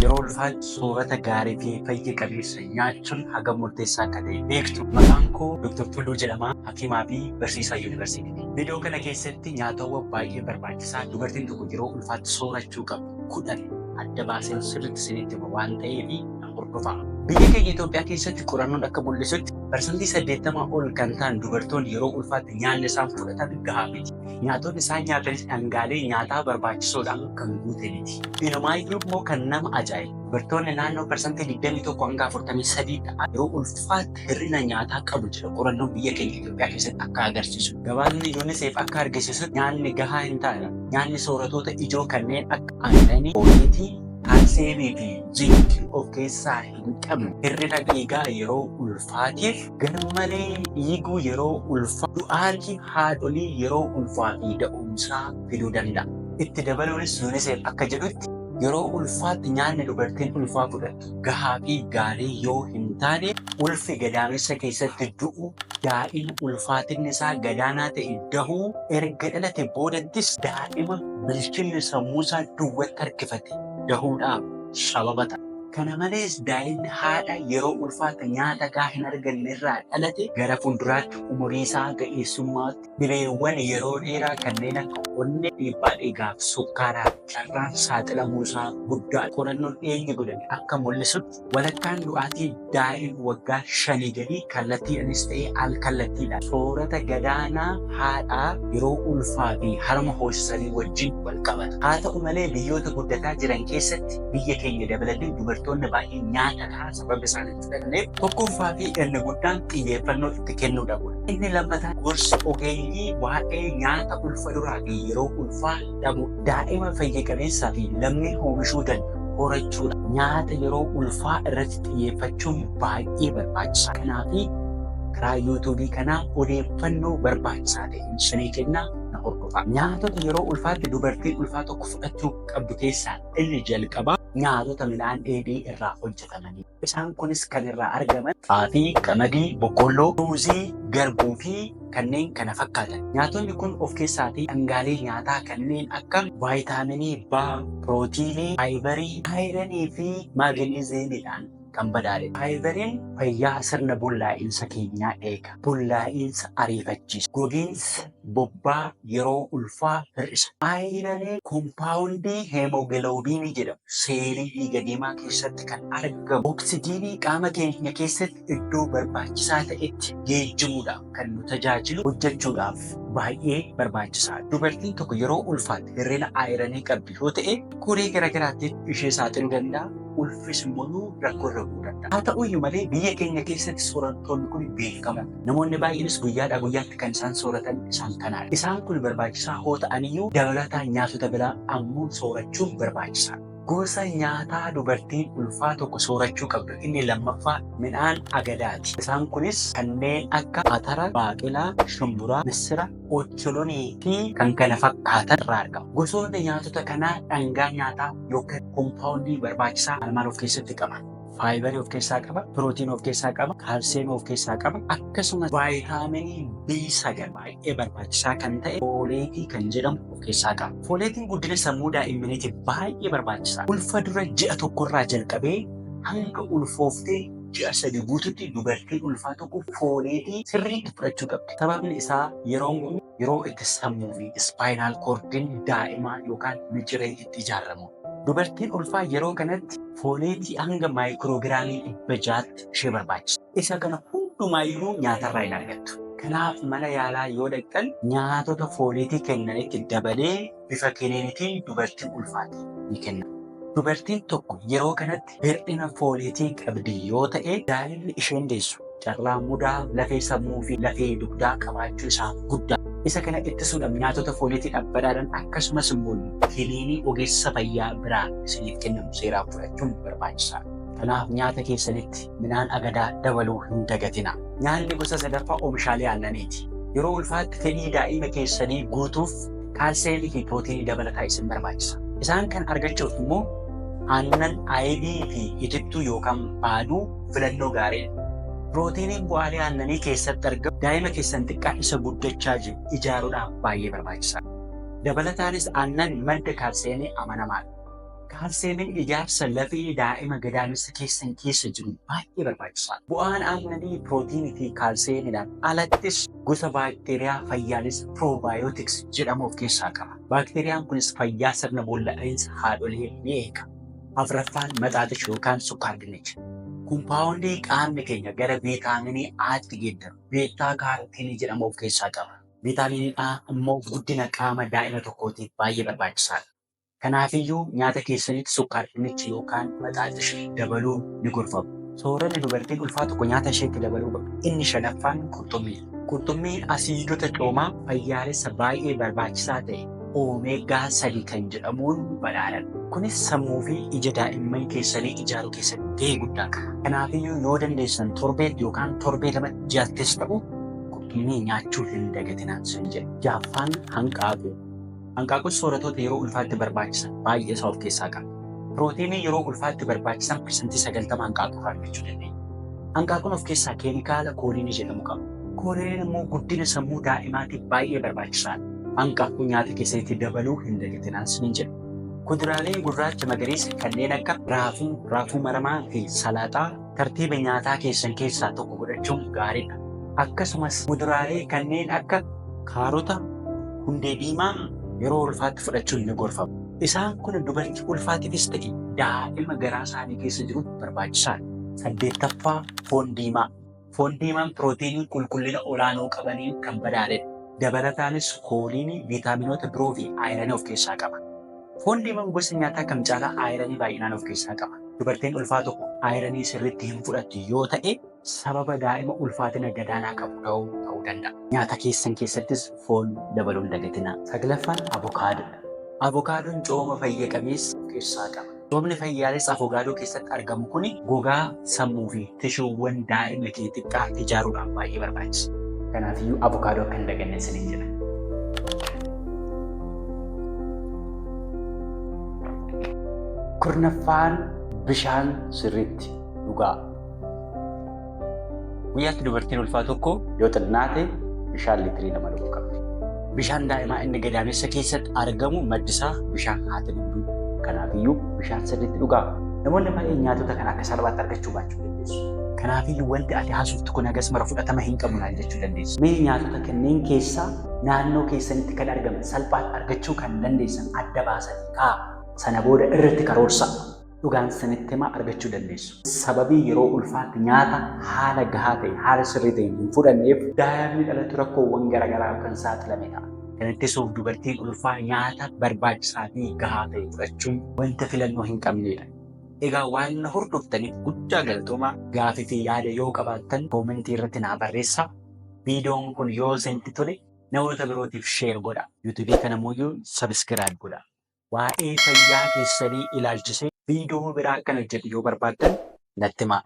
Yeroo ulfaatti soorata gaarii fi fayya qabeessa nyaachuun hagam murteessaa akka ta'e beektu. Maqaan koo Dr. Tulluu jedhama. Hakiimaa fi barsiisaa yuunivarsiitiiti. Viidiyoo kana keessatti nyaatawwan baay'ee barbaachisaa dubartiin tokko yeroo ulfaatti soorachuu qabdu 10 adda baaseen sirriitti isinitti hima waan ta'eef na hordofaa. Biyya keenya Itoophiyaa keessatti qorannoon akka mul'isutti parsantii 80 ol kan ta'an dubartoonni yeroo ulfaatti nyaanni isaan fudhatan gahaa miti. Nyaatonni isaan nyaatanis dhangaalee nyaataa barbaachisoodhaan kan guute miti. Inumaayyuu immoo kan nama ajaa'ibu dubartoonni naannoo parsantii 21 hanga 43 ta'an yeroo ulfaatti hir'ina nyaataa qabu jedha qorannoon biyya keenya Itoophiyaa keessatti akka agarsiisu. Gabaasni UNICEF akka argisiisutti nyaanni gahaa hin taane nyaanni sooratoota ijoo kanneen akka aannanii, fooleetii, kaalsiyeemii fi ziinkii of keessaa hin qabne hir'ina dhiigaa yeroo ulfaatiif garmalee dhiiguu yeroo ulfaa, du'aatii haadholii yeroo ulfaa fi da'umsaa fiduu danda'a. Itti dabaluunis UNICEF akka jedhutti yeroo ulfaatti nyaanni dubartiin ulfaa fudhattu gahaa fi gaarii yoo hin taane ulfi gadaamessa keessatti du'u, daa'ima ulfaatinni isaa gadaanaa ta'e dahuu, erga dhalate boodattis daa'ima bilchinni sammuusaa duwwatti harkifate dahuudhaaf sababa ta'a. Kana malees daa'imni haadha yeroo ulfaatti nyaata gahaa hin arganne irraa dhalate gara fuulduraatti umurii isaa ga'eessummaatti dhibeewwan yeroo dheeraa kanneen akka onnee, dhiibbaa dhiigaa fi sukkaaraaf carraan saaxilamuu isaa guddaadha. Qorannoon dhiyeenya godhame akka mul'isutti walakkaan du'aatii daa'ima waggaa shanii gadii kallattiidhanis ta'e al kallattiidhaan soorata gadaanaa haadhaa yeroo ulfaa fi harma hoosisanii wajjin wal qabata. Haa ta'u malee biyyoota guddataa jiran keessatti biyya keenya dabalatee dubartoonni baay'een nyaata gahaa sababa isaan hin fudhanneef tokkoffaa fi inni guddaan xiyyeeffannoo itti kennuu dhabuudha. Inni lammataa gorsa ogeeyyii waa'ee nyaata ulfa duraa fi yeroo ulfaa dhabuu daa'ima fayya qabeessaa fi lammii oomishuu danda'u horachuudha. Nyaata yeroo ulfaa irratti xiyyeeffachuun baay'ee barbaachisaa. Kanaaf karaa yuutuubii kanaa odeeffannoo barbaachisaa ta'e isinii kennaa na hordofaa. Nyaatota yeroo ulfaatti dubartiin ulfaa tokko fudhachuu qabdu keessaa inni jalqabaa nyaatota midhaan dheedhii irraa hojjetamanii. Isaan kunis kan irraa argaman xaafii, qamadii, boqqoolloo, ruuzii, garbuu fi kanneen kana fakkaatan. Nyaatonni kun of keessaatii dhangaalee nyaataa kanneen akka vaayitaaminii B, pirootiinii, faayibarii, ayiranii fi maagneeziyeemiidhaan kan badhaadhedha. Faayibariin fayyaa sirna bullaa'insa keenyaa eega. Bullaa'insa ariifachiisa. Gogiinsa bobbaa yeroo ulfaa hir'isa. Ayiraniin kompaawundii heemoogiloobiinii jedhamu seelii dhiiga diimaa keessatti kan argamu oksijiinii qaama keenya keessatti iddoo barbaachisaa ta'etti geejjibuudhaaf kan nu tajaajilu hojjechuudhaaf baay'ee barbaachisaadha. Dubartiin tokko yeroo ulfaatti hir'ina ayiranii qabdi yoo ta'e rakkoolee garaagaraatiif ishee saaxiluu danda'a. Ulfis immoo rakkoo irra bu'uu danda'a. Haa ta'uyyuu malee biyya keenya keessatti soorattoonni kun beekamoodha. Namoonni baay'eenis guyyaadhaa guyyaatti kan isaan sooratan isaan kanaadha. Isaan kun barbaachisaa hoo ta'aniyyuu dabalataan nyaatota biraa ammoo soorachuun barbaachisaadha. Gosa nyaataa dubartiin ulfaa tokko soorachuu qabdu inni lammaffaa midhaan agadaati. Isaan kunis kanneen akka atara, baaqelaa, shumburaa, missira, ocholonii fi kan kana fakkaatan irraa argama. Gosoonni nyaatota kanaa dhangaa nyaataa yookaan kompaawundii barbaachisaa maal maal of keessatti qaba? Faayibarii of keessaa qaba, pirootiinii of keessaa qaba, kaalsiyeemii of keessaa qaba, akkasumas vaayitaaminii B9 baay'ee barbaachisaa kan ta'e fooleetii kan jedhamu of keessaa qaba. Fooleetiin guddina sammuu daa'immaniitiif baay'ee barbaachisaadha. Ulfa dura ji'a tokkorraa jalqabee hanga ulfooftee ji'a 3 guututti dubartiin ulfaa tokko fooleetii sirriitti fudhachuu qabdi. Sababni isaa yeroon kun yeroo itti sammuu fi ispaayinaal koordiin daa'imaa yookaan miciree itti ijaaramudha. Dubartiin ulfaa yeroo kanatti fooleetii hanga maayikroogiraamii 600tti ishee barbaachisa. Isa kana hundumaayyuu nyaatarraa hin argattu. Kanaaf mana yaalaa yoo dhaqxan nyaatota fooleetii kennanitti dabalee bifa kiniinitiin dubartii ulfaatiif ni kennama. Dubartiin tokko yeroo kanatti hir'ina fooleetii qabdi yoo ta'e daa'imni isheen deessu carraa mudaa lafee sammuu fi lafee dugdaa qabaachuu isaa guddaa. Isa kana ittisuudhaaf nyaatota fooleetiidhaan badhaadhan akkasumas immoo kiniinii ogeessa fayyaa biraa isiniif kennamu seeraan fudhachuun barbaachisaadha. Kanaaf nyaata keessanitti midhaan agadaa dabaluu hin dagatinaa. Nyaanni gosa sadaffaa oomishaalee aannaniiti. Yeroo ulfaatti fedhii daa'ima keessanii guutuuf kaalsiyeemii fi pirootiinii dabalataa isin barbaachisa. Isaan kan argachuuf immoo aannan ayibii fi itittuu yookaan baaduu filannoo gaariidha. Pirootiiniin bu'aalee aannanii keessatti argamu daa'ima keessan xiqqaa isa guddachaa jiru ijaaruudhaaf baay'ee barbaachisaadha. Dabalataanis aannan madda kaalsiyeemii amanamaadha. Kaalseemiin ijaarsa lafee daa'ima gadaamessa keessan keessa jiru baay'ee barbaachisaadha. Bu'aan aannanii pirootiinii fi kaalseemiidhaan alattis gosa baakteeriyaa fayyaalessa probiotics jedhamu of keessaa qaba. Baakteeriyaan kunis fayyaa sirna boolla dha'iinsa haadholii ni eega. Afraffaan maxaaxish yookaan sukkaar dinnicha. Kumpaawundii qaamni keenya gara viitaaminii A'tti geeddaru beettaa kaarotiinii jedhamu of keessaa qaba. Viitaaminiin A immoo guddina qaama daa'ima tokkootiif baay'ee barbaachisaadha. Kanaafiyyuu nyaata keessanitti sukkaar dinnicha yookaan maxaaxish dabaluun ni gorfama. Sooranni dubartiin ulfaa tokko nyaata isheetti dabaluu qabdu inni shanaffaan qurxummiidha. Qurxummiin asiidota coomaa fayyaalessa baay'ee barbaachisaa ta'e oomeegaa 3 kan jedhamuun badhaadhadha. Kunis sammuu fi ija daa'imman keessanii ijaaruu keessatti gahee guddaa qaba. Kanaafiyyuu yoo dandeessan torbeetti yookaan torbee lamatti ji'attis ta'u qurxummii nyaachuu hin dagatinaa sin jedha. Ja'affaan hanqaaquu. Hanqaaquun sooratoota yeroo ulfaatti barbaachisan baay'ee isaa of keessaa qaba. Pirootiinii yeroo ulfaatti barbaachisan 90% hanqaaquu irraa argachuu dandeenya. Hanqaaquun of keessaa keemikaala kooliinii jedhamu qaba. Kooliiniin immoo guddina sammuu daa'imaatiif baay'ee barbaachisaadha. Hanqaaquu nyaata keessanitti dabaluu hin dagatinaa isiniin jedha. Kuduraalee gurraacha magariisa kanneen akka raafuu, raafuu maramaa fi salaaxaa tartiiba nyaataa keessan keessaa tokko godhachuun gaariidha. Akkasumas muduraalee kanneen akka kaarota, hundee diimaa yeroo ulfaatti fudhachuun ni gorfama. Isaan kun dubartii ulfaatiifis ta'e daa'ima garaa isaanii keessa jiruuf barbaachisaadha. Saddeettaffaa foon diimaa. Foon diimaan pirootiinii qulqullina olaanoo qabaniin kan badhaadhedha. Dabalataanis kooliinii, viitaaminoota biroo fi aayiranii of keessaa qaba. Foon diimaan gosa nyaataa kam caalaa aayiranii baay'inaan of keessaa qaba. Dubartiin ulfaa tokko aayiranii sirriitti hin fudhattu yoo ta'e sababa daa'ima ulfaatina gadaanaa qabu da'uu ta'uu danda'a. Nyaata keessan keessattis foon dabaluu hin dagatinaa. Saglaffaan avokaadoodha. Avokaadoon cooma fayya qabeessa of keessaa qaba. Coomni fayyaalessa avokaadoo keessatti argamu kun gogaa, sammuu fi tishuuwwan daa'ima kee xiqqaa ijaaruudhaaf baay'ee barbaachisa. Kanaafiyyuu avokaadoo akka hin daganne isiniin jedha. Kurnaffaan bishaan sirriitti dhugaa. Guyyaatti dubartiin ulfaa tokko yoo xinnaate bishaan liitirii 2 dhuguu qabdi. Bishaan daa'imaa inni gadaamessa keessatti argamu maddisaa bishaan haati dhugdudha. Kanaafiyyuu bishaan sirriitti dhugaa. Namoonni baay'een nyaatota kana akka salphaatti argachuu baachuu dandeessu. Kanaafiyyuu wanti ati haasoftu kun hagas mara fudhatama hin qabu naan jechuu dandeessu. Mee nyaatota kanneen keessaa naannoo keessanitti kan argaman salphaatti argachuu kan dandeessan adda baasanii kaa'aa. Sana booda irratti karoorsaa. Dhugaan isinitti himaa argachuu dandeessu. Sababii yeroo ulfaatti nyaata haala gahaa ta'e, haala sirrii ta'een hin fudhanneef daa'imni dhalatu rakkoowwan garaagaraaf kan saaxilame ta'a. Kana ittisuuf dubartiin ulfaa nyaata barbaachisaa fi gahaa ta'e fudhachuun wanta filannoo hin qabnedha. Egaa waan na hordoftaniif guddaa galatoomaa. Gaafii fi yaada yoo qabaattan koomentii irratti naa barreessaa. Viidiyoon kun yoo isinitti tole namoota birootiif share godhaa. YouTube kana immoo subscribe godhaa. Waa'ee fayyaa keessanii ilaalchisee viidiyoo biraa akkan hojjedhu yoo barbaaddan natti himaa.